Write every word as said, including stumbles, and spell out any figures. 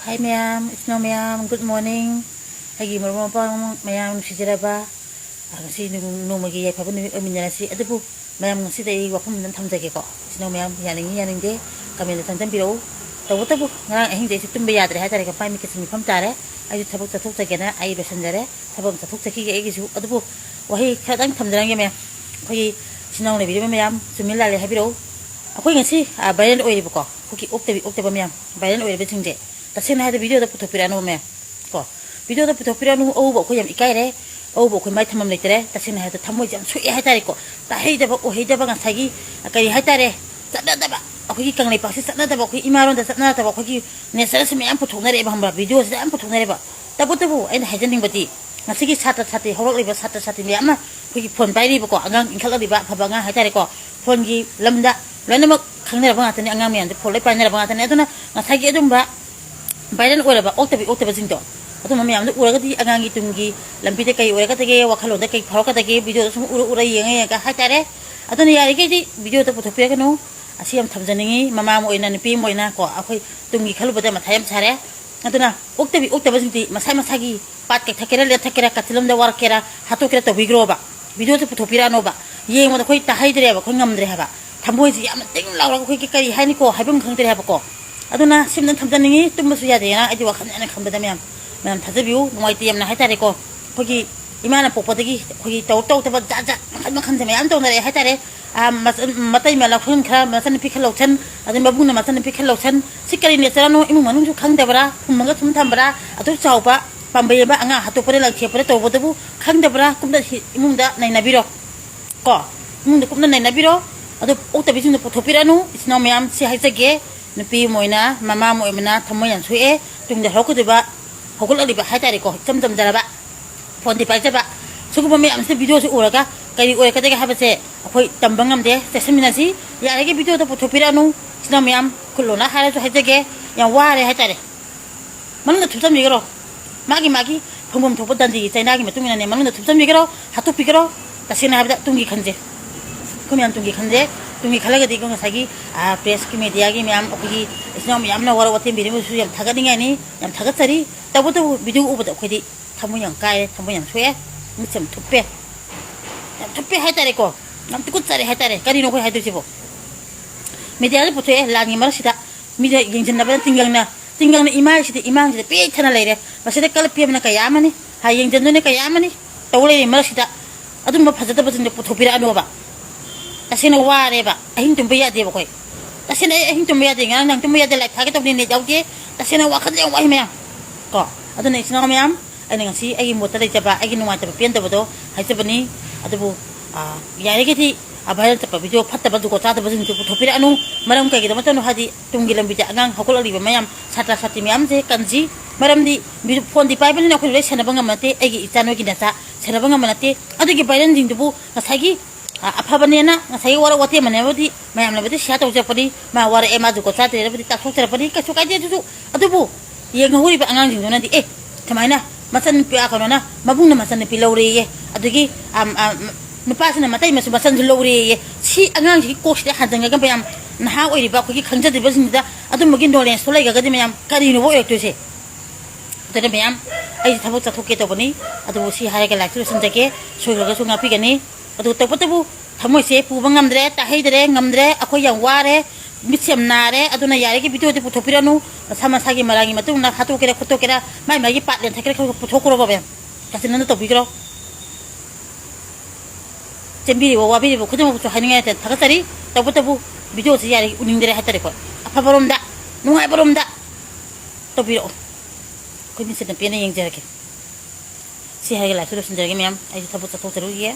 Hi ꯃꯌꯥꯝ, ꯏꯆꯤꯟ ꯏꯅꯥꯎ ꯃꯌꯥꯝ, good morning. ꯑꯩꯒꯤ ꯃꯔꯨꯞ ꯃꯄꯥꯡ ꯃꯌꯥꯝ ꯅꯨꯡꯁꯤꯖꯔꯕ, ꯑ, ꯉꯁꯤ ꯅꯣꯡ-, ꯅꯣꯡꯃꯒꯤ ꯌꯥꯏꯐꯕ ꯅꯨꯃꯤꯠ ꯑꯣꯏꯃꯤꯟꯅꯔꯁꯤ꯫ ꯑꯗꯨꯕꯨ ꯃꯌꯥꯝ, ꯉꯁꯤꯗ ꯑꯩ ꯋꯥꯐꯝ ꯑꯃ ꯊꯝꯖꯒꯦꯀꯣ꯫ ꯏꯆꯤꯟ ꯏꯅꯥꯎ ꯃꯌꯥꯝ ꯌꯥꯅꯤꯡꯉꯤ ꯌꯥꯅꯤꯡꯗꯦ comment ꯆꯪꯁꯤꯟꯕꯤꯔꯛꯎ꯫ ꯇꯧꯕꯇꯕꯨ ꯉꯔꯥꯡ ꯑꯍꯤꯡꯗ ꯑꯩꯁꯦ ꯇꯨꯝꯕ ꯌꯥꯗ꯭ꯔꯦ ꯍꯥꯏꯇꯥꯔꯦ, ꯃꯥꯏ ꯃꯤꯠꯀꯁꯦ ꯃꯤꯠꯐꯝ ꯇꯥꯔꯦ꯫ ꯑꯩꯁꯨ ꯊꯕꯛ ꯆꯠꯊꯣꯛꯆꯒꯦꯅ ꯑꯩ ꯂꯣꯏꯁꯤꯟꯖꯔꯦ꯫ ꯊꯕꯛ ꯑꯃ ꯆꯠꯊꯣꯛꯆꯈꯤꯒꯦ ꯑꯩꯒꯤꯁꯨ꯫ ꯑꯗꯨꯕꯨ ꯋꯥꯍꯩ ꯈꯔꯗꯪ ꯊꯝꯖꯔꯝꯒꯦ ꯃꯌꯥꯝ꯫ ꯑꯩꯈꯣꯏꯒꯤ ꯏꯆꯤꯟ ꯏꯅꯥꯎ ꯂꯩꯕꯤꯔꯤꯕ ꯃꯌꯥꯝ, ꯆꯨꯝꯃꯤ ꯂꯥꯜꯂꯦ ꯍꯥꯏꯕꯤꯔꯛꯎ꯫ ꯑꯩꯈꯣꯏ ꯉꯁꯤ, ꯑ, viral ꯑꯣꯏꯔꯤꯕꯀꯣ, ꯑꯩꯈꯣꯏꯒꯤ ꯑꯣꯛꯇꯕꯤ ꯑꯣꯛꯇꯕ ꯃꯌꯥꯝ, viral ꯑꯣꯏꯔꯤꯕꯁꯤꯡꯁꯦ ꯇꯁꯦꯡꯅ ꯍꯥꯏꯔꯕꯗ videoꯗ ꯄꯨꯊꯣꯛꯄꯤꯔꯛꯑꯅꯨ ꯃꯌꯥꯝ꯫ ꯀꯣ, videoꯗ ꯄꯨꯊꯣꯛꯄꯤꯔꯛꯑꯅꯨ꯫ ꯑꯎꯕ ꯑꯩꯈꯣꯏ ꯌꯥꯝ ꯏꯀꯥꯏꯔꯦ꯫ ꯑꯎꯕ ꯑꯩꯈꯣꯏ ꯃꯥꯏ ꯊꯝꯐꯝ ꯂꯩꯇꯔꯦ꯫ ꯇꯁꯦꯡꯅ ꯍꯥꯏꯔꯕꯗ ꯊꯃꯣꯏꯁꯦ ꯌꯥꯝ ꯁꯣꯛꯑꯦ ꯍꯥꯏꯇꯥꯔꯦꯀꯣ꯫ ꯇꯥꯍꯩꯗꯕ, ꯎꯍꯩꯗꯕ ꯉꯁꯥꯏꯒꯤ, ꯀꯔꯤ ꯍꯥꯏꯇꯥꯔꯦ, ꯆꯠꯅꯗꯕ, ꯑꯩꯈꯣꯏꯒꯤ ꯀꯪꯂꯩꯄꯥꯛꯁꯤ ꯆꯠꯅꯗꯕ, ꯑꯩꯈꯣꯏ ꯏꯃꯥꯔꯣꯟꯗ ꯆꯠꯅꯗꯕ, ꯑꯩꯈꯣꯏꯒꯤ natureꯁꯤ ꯃꯌꯥꯝ ꯄꯨꯊꯣꯛꯅꯔꯛꯑꯦꯕ, ꯈꯪꯕ꯭ꯔꯥ? Videoꯁꯤꯗ ꯌꯥꯝ ꯄꯨꯊꯣꯛꯅꯔꯦꯕ꯫ ꯇꯧꯕꯇꯕꯨ ꯑꯩꯅ ꯍꯥꯏꯖꯅꯤꯡꯕꯗꯤ, ꯉꯁꯤꯒꯤ ꯁꯥꯇ꯭ꯔ ꯁꯥꯇ꯭ꯔꯤ, ꯍꯧꯔꯛꯂꯤꯕ ꯁꯥꯇ꯭ꯔ ꯁꯥꯇ꯭ꯔꯤ ꯃꯌꯥꯝ ꯑꯃ ꯑꯩꯈꯣꯏꯒꯤ phone ꯄꯥꯏꯔꯤꯕꯀꯣ, ꯑꯉꯥꯡ ꯏꯟꯈꯠꯂꯛꯂꯤꯕ ꯑꯐꯕ ꯑꯉꯥꯡ ꯍꯥꯏꯇꯥꯔꯦꯀꯣ, phoneꯒꯤ ꯂꯝꯗ ꯂꯣꯏꯅꯃꯛ ꯈꯪꯅꯔꯕ ꯉꯥꯛꯇꯅꯤ, ꯑꯉꯥꯡ ꯃꯌꯥꯝꯁꯦ phone ꯂꯣꯏ ꯄꯥꯏꯅꯔꯕ ꯉꯥꯛꯇꯅꯤ꯫ ꯑꯗꯨꯅ ꯉꯁꯥꯏꯒꯤ ꯑꯗꯨꯝꯕ viral ꯑꯣꯏꯔꯕ ꯑꯣꯛꯇꯕꯤ ꯑꯣꯛꯇꯕꯁꯤꯡꯗꯣ, ꯑꯗꯨꯝꯕ ꯃꯌꯥꯝꯗꯣ ꯎꯔꯒꯗꯤ ꯑꯉꯥꯡꯒꯤ ꯇꯨꯡꯒꯤ ꯂꯝꯕꯤꯗ ꯀꯩ ꯑꯣꯏꯔꯛꯀꯗꯒꯦ, ꯋꯥꯈꯜꯂꯣꯟꯗ ꯀꯩ ꯐꯥꯎꯔꯛꯀꯗꯒꯦ, videoꯗꯣ ꯁꯨꯝ ꯎꯔ ꯎꯔ ꯌꯦꯡꯉ ꯌꯦꯡꯉꯒ ꯍꯥꯏꯇꯥꯔꯦ꯫ ꯑꯗꯨꯅ ꯌꯥꯔꯤꯈꯩꯗꯤ videoꯗ ꯄꯨꯊꯣꯛꯄꯤꯔꯒꯅꯨ꯫ ꯑꯁꯤ ꯌꯥꯝ ꯊꯝꯖꯅꯤꯡꯉꯤ, ꯃꯃꯥ ꯑꯃ ꯑꯣꯏꯅ, ꯅꯨꯄꯤ ꯑꯃ ꯑꯣꯏꯅ ꯀꯣ, ꯑꯩꯈꯣꯏ ꯇꯨꯡꯒꯤ ꯈꯜꯂꯨꯕꯗ ꯃꯊꯥ ꯌꯥꯝ ꯁꯥꯔꯦ꯫ ꯑꯗꯨꯅ ꯑꯣꯛꯇꯕꯤ ꯑꯣꯛꯇꯕꯁꯤꯡꯗꯤ ꯃꯁꯥ ꯃꯁꯥꯒꯤ ꯄꯥꯠ ꯀꯛꯊꯛꯀꯦꯔꯥ, ꯂꯦꯞꯊꯛꯀꯦꯔꯥ, ꯀꯥꯆꯤꯜ ꯑꯃꯗ ꯋꯥꯔꯛꯀꯦꯔꯥ, ꯍꯥꯠꯇꯣꯛꯀꯦꯔꯥ ꯇꯧꯕꯤꯈ꯭ꯔꯣꯕ꯫ Videoꯁꯦ ꯄꯨꯊꯣꯛꯄꯤꯔꯛꯑꯅꯣꯕ꯫ ꯌꯦꯡꯕꯗ ꯑꯩꯈꯣꯏ ꯇꯥꯍꯩꯗ꯭ꯔꯦꯕ, ꯑꯩꯈꯣꯏ ꯉꯝꯗ꯭ꯔꯦ ꯍꯥꯏꯕ꯫ ꯊꯃꯣꯏꯁꯤ ꯌꯥꯝꯅ ꯇꯤꯡ ꯂꯥꯎꯔꯒ ꯑꯩꯈꯣꯏꯒꯤ ꯀꯔꯤ ꯍꯥꯏꯅꯤꯀꯣ, ꯍꯥꯏꯐꯝ ꯈꯪꯗ꯭ꯔꯦ ꯍꯥꯏꯕꯀꯣ꯫ ꯑꯗꯨꯅ ꯁꯤꯃꯇꯪ ꯊꯝꯖꯅꯤꯡꯉꯤ, ꯇꯨꯝꯕꯁꯨ ꯌꯥꯗꯦꯅ ꯑꯩꯗꯤ ꯋꯥꯈꯜ ꯌꯥꯝꯅ ꯈꯟꯕꯗ ꯃꯌꯥꯝ, ꯃꯌꯥꯝ ꯊꯥꯖꯕꯤꯌꯨ, ꯅꯨꯡꯉꯥꯏꯇꯦ ꯌꯥꯝꯅ ꯍꯥꯏꯇꯥꯔꯦꯀꯣ꯫ ꯑꯩꯈꯣꯏꯒꯤ ꯏꯃꯥꯅ ꯄꯣꯛꯄꯗꯒꯤ ꯑꯩꯈꯣꯏꯒꯤ ꯇꯧ ꯇꯧꯗꯕ ꯖꯥꯠ ꯖꯥꯠ ꯃꯈꯜ ꯃꯈꯜꯁꯦ ꯃꯌꯥꯝ ꯇꯧꯅꯔꯛꯑꯦ ꯍꯥꯏꯇꯥꯔꯦ꯫ ꯑꯥ, ꯃꯆ-, ꯃꯇꯩꯃ ꯂꯧꯁꯟ ꯈꯔ, ꯃꯆꯟꯅꯨꯄꯤ ꯈꯔ ꯂꯧꯁꯟ, ꯑꯗꯩ ꯃꯕꯨꯡꯅ ꯃꯆꯟꯅꯨꯄꯤ ꯈꯔ ꯂꯧꯁꯟ꯫ ꯁꯤ ꯀꯔꯤ natureꯅꯣ? ꯏꯃꯨꯡ ꯃꯅꯨꯡꯁꯨ ꯈꯪꯗꯕ꯭ꯔꯥ? ꯐꯨꯝꯃꯒ ꯁꯨꯝ ꯊꯝꯕ꯭ꯔꯥ? ꯑꯗꯨꯛ ꯆꯥꯎꯕ ꯄꯥꯝꯕꯩ ꯑꯃ ꯑꯉꯥꯡ ꯍꯥꯠꯇꯣꯛꯄꯗ ꯂꯪꯊꯦꯛꯄꯗ ꯇꯧꯕꯗꯨꯕꯨ ꯈꯪꯗꯕ꯭ꯔꯥ? ꯀꯨꯞꯅ ꯍꯤ-, ꯏꯃꯨꯡꯗ ꯅꯩꯅꯕꯤꯔꯣ꯫ ꯀꯣ, ꯏꯃꯨꯡꯗ ꯀꯨꯞꯅ ꯅꯩꯅꯕꯤꯔꯣ꯫ ꯑꯗꯣ ꯑꯣꯛꯇꯕꯤꯁꯤꯡꯗꯣ ꯄꯨꯊꯣꯛꯄꯤꯔꯛꯑꯅꯨ꯫ ꯏꯆꯤꯟ ꯏꯅꯥꯎ ꯃꯌꯥꯝ, ꯁꯤ ꯍꯥꯏꯖꯒꯦ꯫ ꯅꯨꯄꯤ ꯑꯃ ꯑꯣꯏꯅ, ꯃꯃꯥ ꯑꯃ ꯑꯣꯏꯕꯅ ꯊꯃꯣꯏ ꯌꯥꯝ ꯁꯣꯛꯑꯦ꯫ ꯇꯨꯡꯗ ꯍꯧꯔꯛꯀꯗꯣꯏꯕ, ꯍꯧꯒꯠꯂꯛꯂꯤꯕ ꯍꯥꯏꯇꯥꯔꯦꯀꯣ, ꯏꯆꯝ ꯆꯝꯖꯔꯕ phoneꯗꯤ ꯄꯥꯏꯖꯕ꯫ ꯁꯤꯒꯨꯝꯕ ꯃꯌꯥꯝꯁꯤꯅ videoꯁꯤ ꯎꯔꯒ ꯀꯔꯤ ꯑꯣꯏꯔꯛꯀꯗꯒꯦ ꯍꯥꯏꯕꯁꯦ ꯑꯩꯈꯣꯏ ꯇꯝꯕ ꯉꯝꯗꯦ꯫ ꯆꯦꯛꯁꯤꯟꯃꯤꯟꯅꯁꯤ꯫ ꯌꯥꯔꯤꯈꯩ videoꯗ ꯄꯨꯊꯣꯛꯄꯤꯔꯛꯑꯅꯨ꯫ ꯏꯆꯤꯟ ꯏꯅꯥꯎ ꯃꯌꯥꯝ, ꯈꯨꯜ ꯂꯣꯟꯅ ꯍꯥꯏꯔꯁꯨ ꯍꯥꯏꯖꯒꯦ, ꯌꯥꯝ ꯋꯥꯔꯦ ꯍꯥꯏꯇꯥꯔꯦ꯫ ꯃꯅꯨꯡꯗ ꯊꯨꯞꯆꯟꯕꯤꯈ꯭ꯔꯣ꯫ ꯃꯥꯒꯤ, ꯃꯥꯒꯤ ꯐꯪꯐꯝ ꯊꯣꯛꯄ ꯗꯟꯗꯤꯒꯤ ꯆꯩꯅꯥꯒꯤ ꯃꯇꯨꯡ ꯏꯟꯅꯅꯦ, ꯃꯅꯨꯡꯗ ꯊꯨꯞꯆꯟꯕꯤꯈ꯭ꯔꯣ, ꯍꯥꯠꯇꯣꯛꯄꯤꯈ꯭ꯔꯣ꯫ ꯇꯁꯦꯡꯅ ꯍꯥꯏꯕꯗ ꯇꯨꯡꯒꯤ ꯈꯟꯁꯦ꯫ ꯑꯩꯈꯣꯏ ꯃꯌꯥꯝ ꯇꯨꯡꯒꯤ ꯈꯟꯁꯦ꯫ ꯇꯨꯡꯒꯤ ꯈꯜꯂꯒꯗꯤ ꯑꯩꯈꯣꯏ ꯉꯁꯥꯏꯒꯤ, ꯑ, press ꯀꯤ, media ꯒꯤ ꯃꯌꯥꯝ, ꯑꯩꯈꯣꯏꯒꯤ ꯏꯆꯤꯟ ꯏꯅꯥꯎ ꯃꯌꯥꯝꯅ ꯋꯥꯔꯧ ꯋꯥꯇꯦꯝ ꯕꯤꯔꯤꯕꯁꯨ ꯌꯥꯝ ꯊꯥꯒꯠꯅꯤꯡꯉꯥꯏꯅꯤ, ꯌꯥꯝ ꯊꯥꯒꯠꯆꯔꯤ꯫ ꯇꯧꯕꯇꯕꯨ video ꯎꯕꯗ ꯑꯩꯈꯣꯏꯗꯤ ꯊꯃꯣꯏ ꯌꯥꯝ ꯀꯥꯏꯔꯦ, ꯊꯃꯣꯏ ꯌꯥꯝ ꯁꯣꯛꯑꯦ, ꯃꯤꯠꯁꯦ ꯌꯥꯝ ꯊꯨꯞꯄꯦ, ꯌꯥꯝ ꯊꯨꯞꯄꯦ ꯍꯥꯏꯇꯥꯔꯦꯀꯣ, ꯌꯥꯝ ꯇꯨꯀꯠꯆꯔꯦ ꯍꯥꯏꯇꯥꯔꯦ꯫ ꯀꯔꯤꯅꯣ ꯑꯩꯈꯣꯏ ꯍꯥꯏꯗꯣꯏꯁꯤꯕꯣ? Media ꯁꯦ ꯄꯨꯊꯣꯛꯑꯦ, ꯂꯥꯟꯒꯤ ꯃꯔꯛꯁꯤꯗ ꯃꯤꯅ ꯌꯦꯡꯁꯤꯟꯅꯕꯗ ꯇꯤꯡꯒꯪꯅ, ꯇꯤꯡꯒꯪꯅ ꯏꯃꯥꯏꯁꯤꯗ, ꯏꯃꯥꯡꯁꯤꯗ ꯄꯤꯛ ꯊꯟꯅ ꯂꯩꯔꯦ꯫ ꯃꯁꯤꯗ ꯀꯜꯂ ꯄꯦꯝꯅ ꯀꯌꯥ ꯑꯃꯅꯤ, ꯍꯥꯏ ꯌꯦꯡꯁꯤꯟꯗꯣꯏꯅ ꯀꯌꯥ ꯑꯃꯅꯤ ꯇꯧ ꯂꯩꯔꯤ ꯃꯔꯛꯁꯤꯗ, ꯑꯗꯨꯝꯕ ꯐꯖꯗꯕꯁꯤꯡꯗꯣ ꯄꯨꯊꯣꯛꯄꯤꯔꯛꯑꯅꯣꯕ꯫ ꯇꯁꯦꯡꯅ ꯋꯥꯔꯦꯕ, ꯑꯍꯤꯡ ꯇꯨꯝꯕ ꯌꯥꯗꯦꯕ ꯑꯩꯈꯣꯏ꯫ ꯇꯁꯦꯡꯅ ꯑꯩ ꯑꯍꯤꯡ ꯇꯨꯝꯕ ꯌꯥꯗꯦ, ꯉꯔꯥꯡ ꯅꯨꯡꯗꯥꯡ ꯇꯨꯝꯕ ꯌꯥꯗꯦ, live ꯊꯥꯒꯦ ꯇꯧꯕꯅꯤ, net ꯌꯥꯎꯗꯦ꯫ ꯇꯁꯦꯡꯅ ꯋꯥꯈꯜꯁꯦ ꯌꯥꯝ ꯋꯥꯏ ꯃꯌꯥꯝ꯫ ꯀꯣ, ꯑꯗꯨꯅ ꯏꯆꯤꯟ ꯏꯅꯥꯎ ꯃꯌꯥꯝ, ꯑꯩꯅ ꯉꯁꯤ ꯑꯩꯒꯤ ꯃꯣꯠꯇ ꯂꯩꯖꯕ, ꯑꯩꯒꯤ ꯅꯨꯡꯉꯥꯏꯇꯕ ꯄꯦꯟꯗꯕꯗꯣ ꯍꯥꯏꯖꯕꯅꯤ꯫ ꯑꯗꯨꯕꯨ, ꯑ, ꯌꯥꯔꯤꯈꯩꯗꯤ, ꯑ, viral ꯆꯠꯄ video ꯐꯠꯇꯕ ꯖꯨꯒꯣꯠ ꯆꯥꯗꯕꯁꯤꯡꯁꯨ ꯄꯨꯊꯣꯛꯄꯤꯔꯛꯑꯅꯨ꯫ ꯃꯔꯝ ꯀꯩꯒꯤꯅꯣ ꯃꯇꯝꯗ ꯍꯥꯏꯗꯤ ꯇꯨꯡꯒꯤ ꯂꯝꯕꯤꯗ ꯑꯉꯥꯡ ꯍꯧꯒꯠꯂꯛꯂꯤꯕ ꯃꯌꯥꯝ, ꯁꯥꯇ꯭ꯔ ꯁꯥꯇ꯭ꯔꯤ ꯃꯌꯥꯝꯁꯦ ꯀꯟꯁꯤ꯫ ꯃꯔꯝꯗꯤ ꯚꯤ-, phone ꯗꯤ ꯄꯥꯏꯕꯅꯤꯅ ꯑꯩꯈꯣꯏ ꯂꯣꯏ ꯁꯦꯟꯅꯕ ꯉꯝꯕ ꯅꯠꯇꯦ, ꯑꯩꯒꯤ ꯏꯆꯥ ꯅꯣꯏꯒꯤ ꯅꯆꯥ ꯁꯦꯟꯅꯕ ꯉꯝꯕ ꯅꯠꯇꯦ꯫ ꯑꯗꯨꯒꯤ viral ꯁꯤꯡꯗꯨꯕꯨ ꯉꯁꯥꯏꯒꯤ, ꯑ, ꯑꯐꯕꯅꯦꯅ ꯉꯁꯥꯏꯒꯤ ꯋꯥꯔꯧ ꯋꯥꯇꯦꯝ ꯃꯅꯦꯕꯨꯗꯤ ꯃꯌꯥꯝꯅꯕꯨꯗꯤ share ꯇꯧꯖꯔꯛꯄꯅꯤ, ꯃꯥ ꯋꯥꯔꯛꯑꯦ, ꯃꯥ ꯖꯨꯒꯣꯠ ꯆꯥꯗ꯭ꯔꯦꯅꯕꯨꯗꯤ ꯇꯥꯛꯊꯣꯛꯆꯔꯛꯄꯅꯤ, ꯀꯩꯁꯨ ꯀꯥꯏꯗꯦ꯫ ꯑꯗꯨꯁꯨ, ꯑꯗꯨꯕꯨ ꯌꯦꯡꯍꯧꯔꯤꯕ ꯑꯉꯥꯡꯁꯤꯡꯗꯨꯅꯗꯤ, "ꯑꯦ, ꯁꯨꯃꯥꯏꯅ ꯃꯆꯟꯅꯨꯄꯤ, ꯑ, ꯀꯩꯅꯣꯅ, ꯃꯕꯨꯡꯅ ꯃꯆꯟꯅꯨꯄꯤ ꯂꯧꯔꯦꯌꯦ, ꯑꯗꯒꯤ, ꯑꯝ, ꯑꯝ, ꯅꯨꯄꯥꯁꯤꯅ ꯃꯇꯩ ꯃꯆꯨ ꯃꯆꯟꯁꯨ ꯂꯧꯔꯦꯌꯦ", ꯁꯤ ꯑꯉꯥꯡꯁꯤꯒꯤ ꯀꯣꯛꯁꯤꯗ ꯍꯟꯖꯤꯟꯒ꯭ꯔꯒ ꯃꯌꯥꯝ, ꯅꯍꯥ ꯑꯣꯏꯔꯤꯕ ꯑꯩꯈꯣꯏꯒꯤ ꯈꯪꯖꯗ꯭ꯔꯤꯕꯁꯤꯡꯁꯤꯗ ꯑꯗꯨꯝꯕꯒꯤ knowledge ꯇꯣ ꯂꯩꯈ꯭ꯔꯒꯗꯤ ꯃꯌꯥꯝ ꯀꯔꯤꯅꯣꯕ ꯑꯣꯏꯔꯛꯇꯣꯏꯁꯦ? ꯑꯗꯨꯅ ꯃꯌꯥꯝ, ꯑꯩꯁꯦ ꯊꯕꯛ ꯆꯠꯊꯣꯛꯀꯦ ꯇꯧꯕꯅꯤ, ꯑꯗꯨꯕꯨ ꯁꯤ ꯍꯥꯏꯔꯒ live ꯁꯦ ꯂꯣꯏꯁꯤꯟꯖꯒꯦ꯫ ꯁꯣꯏꯈ꯭ꯔꯒꯁꯨ ꯉꯥꯛꯄꯤꯒꯅꯤ꯫ ꯑꯗꯨ ꯇꯧꯕꯇꯕꯨ ꯊꯃꯣꯏꯁꯦ ꯄꯨꯕ ꯉꯝꯗ꯭ꯔꯦ, ꯇꯥꯍꯩꯗ꯭ꯔꯦ, ꯉꯝꯗ꯭ꯔꯦ, ꯑꯩꯈꯣꯏ ꯌꯥꯝ ꯋꯥꯔꯦ, ꯃꯤꯠꯁꯦ ꯌꯥꯝ ꯅꯥꯔꯦ꯫ ꯑꯗꯨꯅ ꯌꯥꯔꯤꯒꯩ video ꯗꯤ ꯄꯨꯊꯣꯛꯄꯤꯔꯅꯨ꯫ ꯃꯁꯥ ꯃꯁꯥꯒꯤ ꯃꯔꯥꯜꯒꯤ ꯃꯇꯨꯡ ꯏꯟꯅ ꯍꯥꯠꯇꯣꯛꯀꯦꯔꯥ, ꯈꯣꯠꯇꯣꯛꯀꯦꯔꯥ, ꯃꯥꯏ ꯃꯥꯒꯤ part ꯂꯦꯟꯊꯠꯀꯦꯔꯥ, ꯈꯔ ꯄꯨꯊꯣꯛꯈ꯭ꯔꯣꯕ ꯃꯌꯥꯝ꯫ ꯀꯆꯤꯟꯅ ꯇꯧꯕꯤꯈ꯭ꯔꯣ꯫ ꯆꯦꯟꯕꯤꯔꯤꯕ, ꯋꯥꯕꯤꯔꯤꯕ ꯈꯨꯗꯤꯡꯃꯛꯁꯨ ꯍꯥꯏꯅꯤꯡꯉꯥꯏ ꯂꯩꯇꯅ ꯊꯥꯒꯠꯆꯔꯤ꯫ ꯇꯧꯕꯇꯕꯨ video ꯁꯤ ꯌꯥꯔꯤꯒꯩ ꯎꯅꯤꯡꯗ꯭ꯔꯦ ꯍꯥꯏꯇꯥꯔꯦꯀꯣ꯫ ꯑꯐꯕꯔꯣꯝꯗ, ꯅꯨꯡꯉꯥꯏꯕꯔꯣꯝꯗ ꯇꯧꯕꯤꯔꯛꯑꯣ꯫ ꯑꯩꯈꯣꯏ ꯃꯤꯠꯁꯤꯅ ꯄꯦꯟꯅ ꯌꯦꯡꯖꯔꯒꯦ꯫ ꯁꯤ ꯍꯥꯏꯔꯒ live ꯁꯦ ꯂꯣꯏꯁꯤꯟꯖꯔꯒꯦ ꯃꯌꯥꯝ꯫ ꯑꯩꯁꯨ ꯊꯕꯛ ꯆꯠꯊꯣꯛꯆꯔꯨꯈꯤꯒꯦ꯫